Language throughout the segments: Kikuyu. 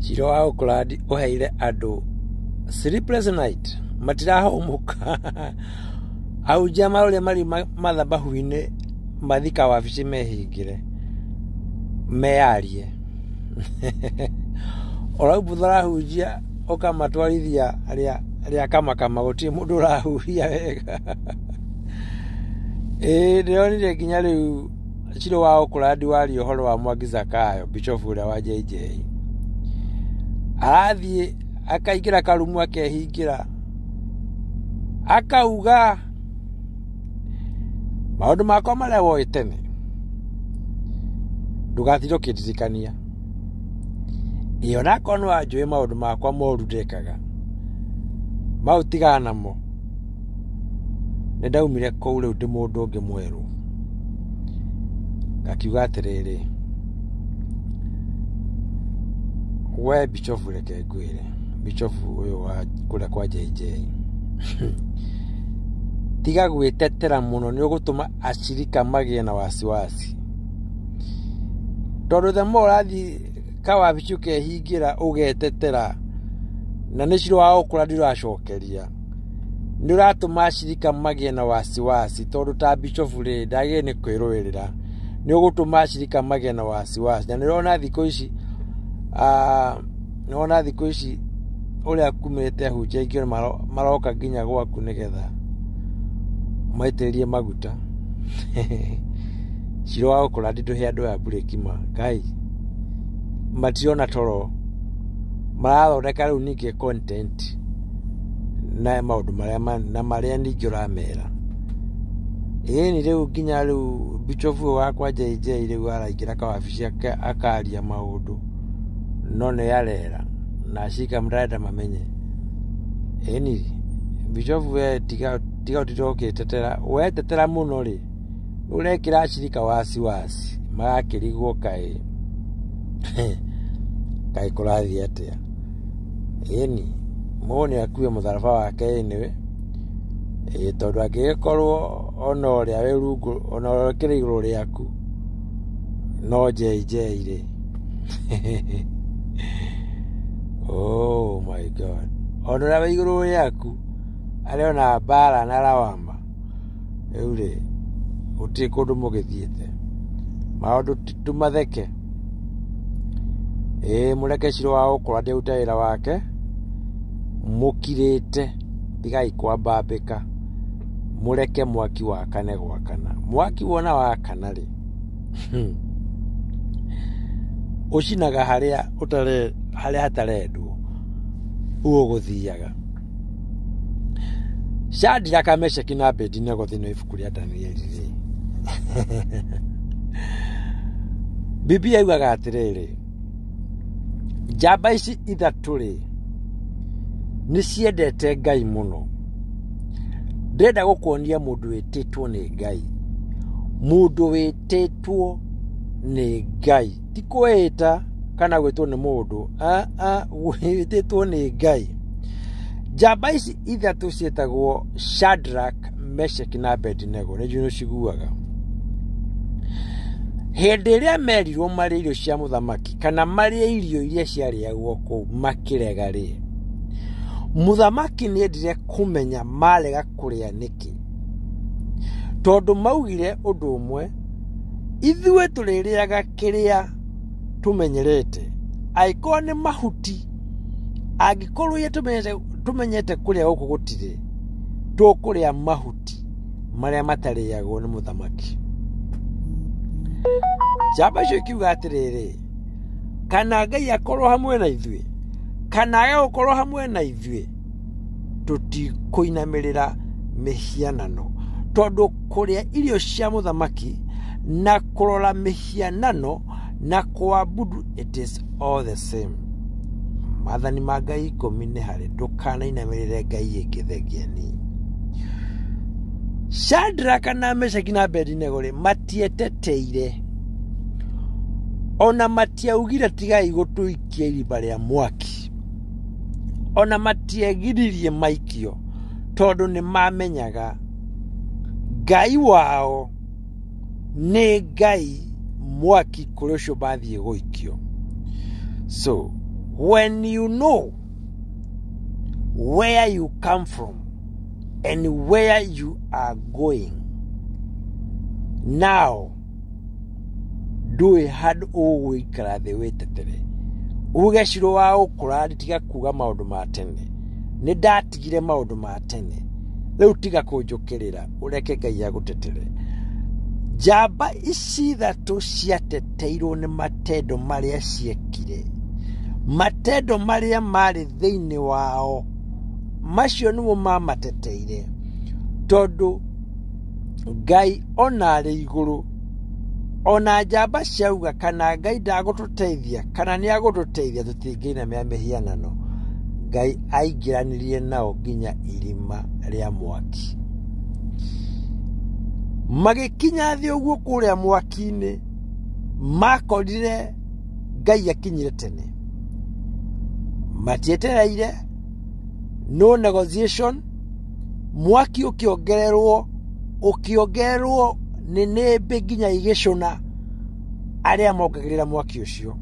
Cira wa Oakland ũheire andũ sleepless night, matirahũmũka. Ahunjia marũrĩa marĩ mathabahu-inĩ mathika wabici mehingĩre meyarie. Ũraumbuthũ ũrahunjia ũkamatwarithia rĩa kamakama gũtirĩ mũndũ ũrahuhia wega. Ĩĩ ndĩronire nginya rĩu Cira wa Oakland waria ũhoro wa Mwangi Zakayo bishofu ũrĩa wa JJ. Arathiĩ akaingĩra karumu akehingĩra akauga maũndũ makwa marĩa woĩ tene ndũgatinde ũkĩndirikania. Ĩ onakorwo nĩ wanjũĩ maũndũ makwa moru ndekaga mau tigana namo. Nĩ ndaumire kũu rĩu ndĩ mũndũ ũngĩ mwerũ. Ngakiuga atĩrĩrĩ, we bishofu reke ngwĩre, bishofu ũyũ wa kũrĩa kwa JJ, tiga gwĩtetera mũno nĩ ũgũtũma acirika magĩe na wasiwasi. Tondũ the more ũrathiĩ kawabici ũkehingĩra ũgetetera na nĩ cira wa Oakland ũracokeria, nĩ ũratũma acirika magĩe na wasiwasi tondũ ta bishofu rĩ ndagĩrĩire nĩ kwĩrũĩrĩra. Nĩ ũgũtũma acirika magĩe na wasiwasi. Na nĩ ũrona thikũ ici nĩ ũrona thikũ ici ũrĩa kumĩte ahunjia aingĩ maroka nginya gwaku nĩgetha maitĩrĩrie maguta. Cira wa Oakland ndũhe andũ aya mburĩki ma Ngai matirona toro, marathondeka rĩu ningĩ content na maũndũ marĩa na marĩa ningĩ ũramera. Ĩni rĩu nginya rĩu bishofu ũyũ wakwa JJ rĩu araingĩra kawabici akaria maũndũ no nĩ arera na acirika ndarenda mamenye. Ĩni bishofu we tiga gũtinda ũgĩtetera, wetetera mũno rĩ ũrekĩra acirika wasiwasi magakĩrigwo kaĩ kaĩ kũrathiĩ atĩa. Ĩni mũndũ nĩ akue mũtharaba wake anyway. Ĩĩ tondũ angĩgĩkorwo ona ũrĩa wĩ rungu ona ũrĩa ũkĩrĩ igũrũ rĩaku no JJ rĩ. Oh my God. Ona ũrĩa wĩ igũrũ rĩaku arĩ ona mbara na lawama. Rĩu rĩ gũtirĩ kũndũ mũgĩthiĩte. Maũndũ tumatheke. Ĩĩ mũreke Cira wa Oakland arute wĩra wake mũkirĩte, tigai kwambambĩka, mũreke mwaki wakane gwakana. Mwaki wona wakana rĩ ũcinaga harĩa ũtare harĩa hatarendwo ũguo gũthiaga. Shadraka, Meshaki na Abednego thĩinĩ wa ibuku rĩa Danieli rĩ, Biblia yugaga atĩrĩrĩ, njamba ici ithatũ rĩ nĩ ciendete Ngai mũno. Ndĩrenda gũkuonia mũndũ wĩtĩtwo nĩ Ngai, mũndũ wĩtĩtwo nĩ Ngai, ti kwĩĩta kana gwĩtwo nĩ mũndũ, wĩtĩtwo nĩ Ngai. Njamba ici ithatũ ciĩtagwo Shadrach, Meshaki na Abednego, nĩ njũĩ nĩũciguaga. Hĩndĩ ĩrĩa merirwo marĩe irio cia mũthamaki kana marĩe irio iria ciarĩagwo kũu makĩrega rĩ, mũthamaki nĩ endire kũmenya marega kũrĩa nĩkĩ. Tondũ maugire ũndũ ũmwe, ithuĩ tũrĩrĩaga kĩrĩa tũmenyerete, angĩkorwo nĩ mahuti, angĩkorwo iria tũmenyete kũrĩa gũkũ gũtirĩ, tũkũrĩa mahuti marĩa matarĩagwo nĩ mũthamaki. Njamba icio ikiuga atĩrĩrĩ, kana Ngai akorwo hamwe na ithuĩ kana age gũkorwo hamwe na ithuĩ, tũtikũinamĩrĩra mĩhianano. Tondũ kũrĩa irio cia mũthamaki na kũrora mĩhianano na kũabudu it is all the same. Maathani ma Ngai ikũmi nĩ harĩ ndũkanainamĩrĩre Ngai ĩngĩ thengia niĩ. Shadraka na Meshaki na Abednego rĩ matieteteire ona matiaugire tigai gũtũikia irima rĩa mwaki, ona matiegiririe maikio tondũ nĩ mamenyaga Ngai wao nĩ Ngai mwaki kũrĩ ũcio mathiĩ gũikio. So When you know where you come from and where you are going now, ndũĩ handũ ũgũikara thĩ wĩtetere uge Shiro wa ũkũra, tiga kuga maũndũ ma tene, nĩ ndatigire maũndũ ma tene, rĩu tiga kũnjũkĩrĩra, ũreke Ngai agũtetere. Njamba ici ithatũ ciateteirwo nĩ matendo marĩa ciekire, matendo marĩa marĩ thĩinĩ wao, macio nĩmo mamateteire, tondũ Ngai ona arĩ igũrũ, ona njamba ciauga kana Ngai ndagũtũteithia kana nĩ agũtũteithia, tũtingĩinamĩra mĩhianano. Ngai aingĩranirie nao nginya irima rĩa mwaki. Magĩkinya thĩ ũguo kũrĩa mwaki-inĩ, makorire Ngai akinyire tene, matietereire, no negotiation, mwaki ũkĩongererwo, ũkĩongererwo nĩnĩmbĩ nginya igĩcũna arĩa mongagĩrĩra mwaki ũcio.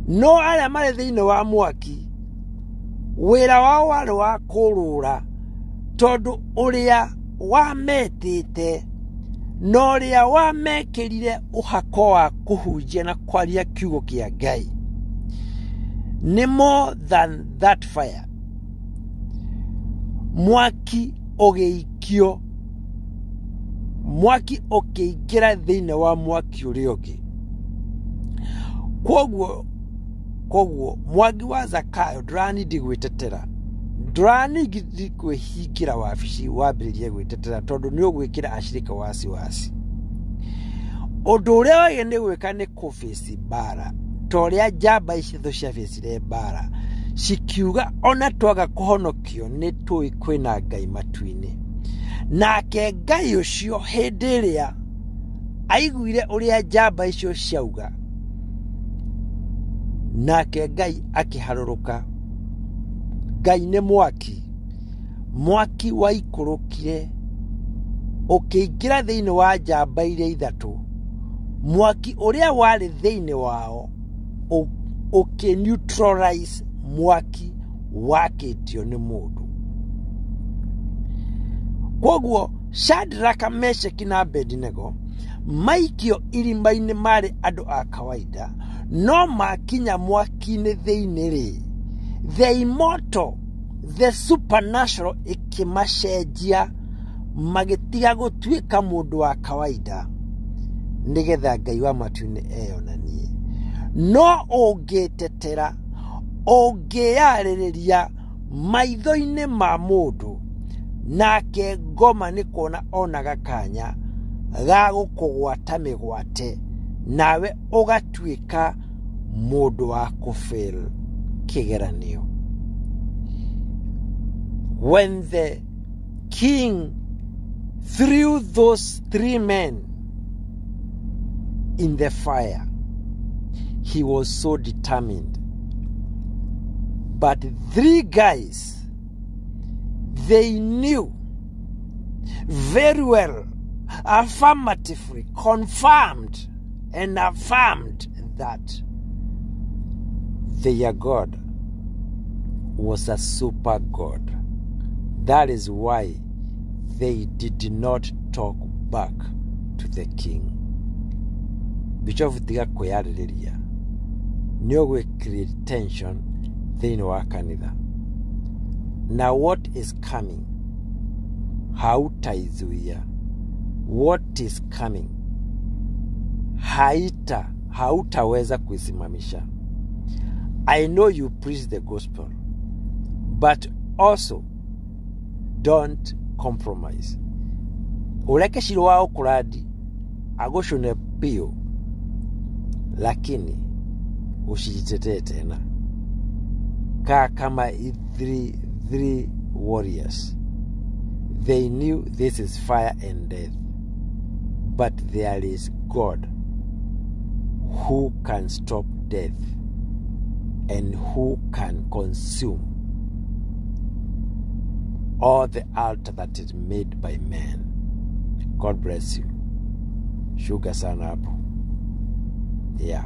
No arĩa marĩ thĩinĩ wa mwaki, wĩra wao warĩ wa kũrũra, tondũ ũrĩa wametĩte na ũrĩa wamekĩrire ũhako wa kũhunjia na kwaria kiugo kĩa Ngai nĩ more than that fire. Mwaki ũgĩikio, mwaki ũkĩingĩra thĩinĩ wa mwaki ũrĩa ũngĩ. Koguo Mwangi wa Zakayo ndũranindi gwĩtetera, ndũranindi kwĩhingĩra wabici wambĩrĩrie gwĩtetera, tondũ nĩ ũgwĩkĩra ashirika wasiwasi. Ũndũ ũrĩa wagĩrĩire nĩ gwĩka nĩ kũbĩci mbara, ta ũrĩa njamba ici ithatũ ciabĩcire mbara, cikiuga ona twaga kũhonokio nĩ tũĩ kwĩna Ngai matu-inĩ. Nake Ngai ũcio hĩndĩ ĩrĩa aiguire ũrĩa njamba icio ciauga, nake Ngai akĩharũrũka. Ngai nĩ mwaki, mwaki waikũrũkire ũkĩingĩra thĩinĩ wa njamba iria ithatũ, mwaki ũrĩa warĩ thĩinĩ wao ũkĩ neutralize mwaki wakĩtio nĩ mũndũ. Koguo Shadraka, Meshaki na Abednego maikio irima-inĩ marĩ andũ a kawaida, no makinya mwaki-inĩ thĩinĩ rĩ, the immortal, the supernatural ĩkĩmacenjia, magĩtiga gũtuĩka mũndũ wa kawaida, nĩgetha Ngai wa matu-inĩ eyonanie. No ũngĩtetera, ũngĩyarĩrĩria maitho-inĩ ma mũndũ, nake ngoma nĩ kuona onaga kanya ga gũkũgwata mĩgwate, nawe ũgatuĩka mũndũ wa kũfail kĩgeranio. When the king threw those three men in the fire, he was so determined. But three guys, they knew very well, affirmatively confirmed and affirmed that their God was a super God. That is why they did not talk back to the king. Bishop tiga kwĩyarĩrĩria, nĩ ũgwĩ create tension thĩinĩ wa kanitha. Now what is coming hautaizuia. What is coming hautaweza kuisimamisha. I know you preach the gospel, but also don't compromise. Ureke Shiro wa ũkũrandi agũcũne biũ, lakini usijitetee tena. Kaa kama three warriors. They knew this is fire and death, but there is God who can stop death and who can consume all the altar that is made by man. God bless you. Shuga sana hapo. Yeah.